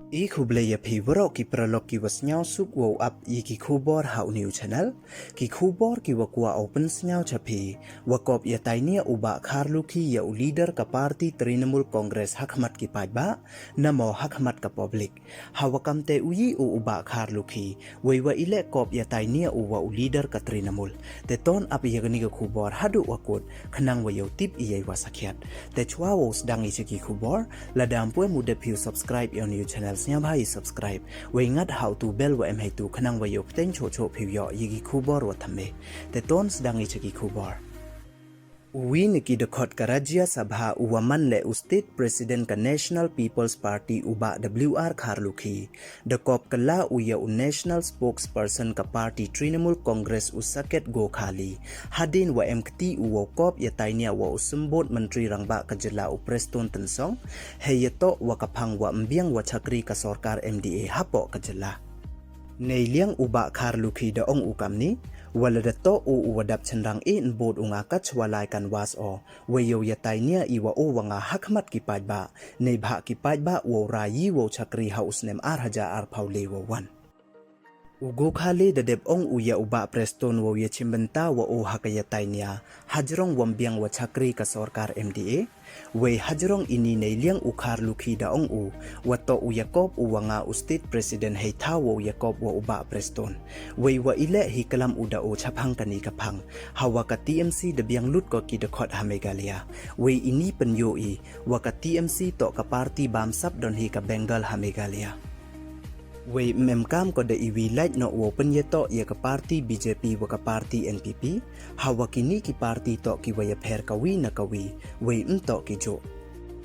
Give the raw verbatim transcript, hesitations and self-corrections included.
I khublei ya phi waroh ki paralok ki wa sniawsuk wow ap ya ki khubor ha u new channel. Ki khubor ki wa kwah u pynsniaw cha phi, wa kop ya tainia u Bah Kharlukhi ya u leader ka party Trinamool Congress hakhmat ki paidbah, namo hakhmat ka public. Ha wa kam te u yi u u Bah Kharlukhi, wei wa i leh kop ya tainia u wa u leader ka Trinamool. Te ton ap ya kani ka khubor haduh wa kut, khnang wa yow tip i ya i wa sakhiat. Te chwa wow sdang i cha ki khubor, lada ym pu em u dep phi u subscribe ya u new channel, sniawbha i subscribe. Wei ngat ha u tu bell wa em hei tu khnang wa yow pteng choh choh phi u yoh ya ki khubor wa thymme. Te ton sdang i cha ki khubor. U wi na ki dkhot ka Rajya Sabha u wa man leh u State President ka National People's Party u Bah W R Kharlukhi, da kop kylla u ya u National Spokesperson ka party Trinamool Congress u Saket Gokhale, hadien wa em kti u wow kop ya tainia wa u Symbud Myntri Rangbah ka jylla u Prestone Tynsong, hei ya toh wa ka phang wa ym biang wa chakri ka sorkar M D A hapoh ka jylla. Neiliang u Bah Kharlukhi da ong u kamni, wa lada toh u u wa dap chynrang e nbud u nga ka chwa lai kan was o, wei yow ya tainia i wa o wa nga hakhmat ki paidbah, neibhah ki paidbah wow rai i wow chakri ha u snem ar hajar arphaw le wow wan. U Gokhale da dep ong u ya u Bah Prestone wow ya chimbynta wa o ha ka ya tainia, hajrong wa ym biang wa chakri ka sorkar M D A. Wei hajrong ini neiliang u Kharlukhi da ong u, wa toh u ya kop u wa nga u State President hei thaw wow ya kop wa u Bah Prestone. Wei wa i leh hi klam u da o chaphang kani ka phang, ha wa ka T M C da biang lut ko ki dkhot ha Meghalaya. Wei ini pynyoh i, wa ka T M C toh ka party bam sap don hi ka Bengal ha Meghalaya. Wei ym em kam ko da i wi lait noh wow pynyatoh ya ka party B J P wa ka party N P P, ha wa kini ki party toh ki wa ya pher ka wi na ka wi, wei ym toh ki juh.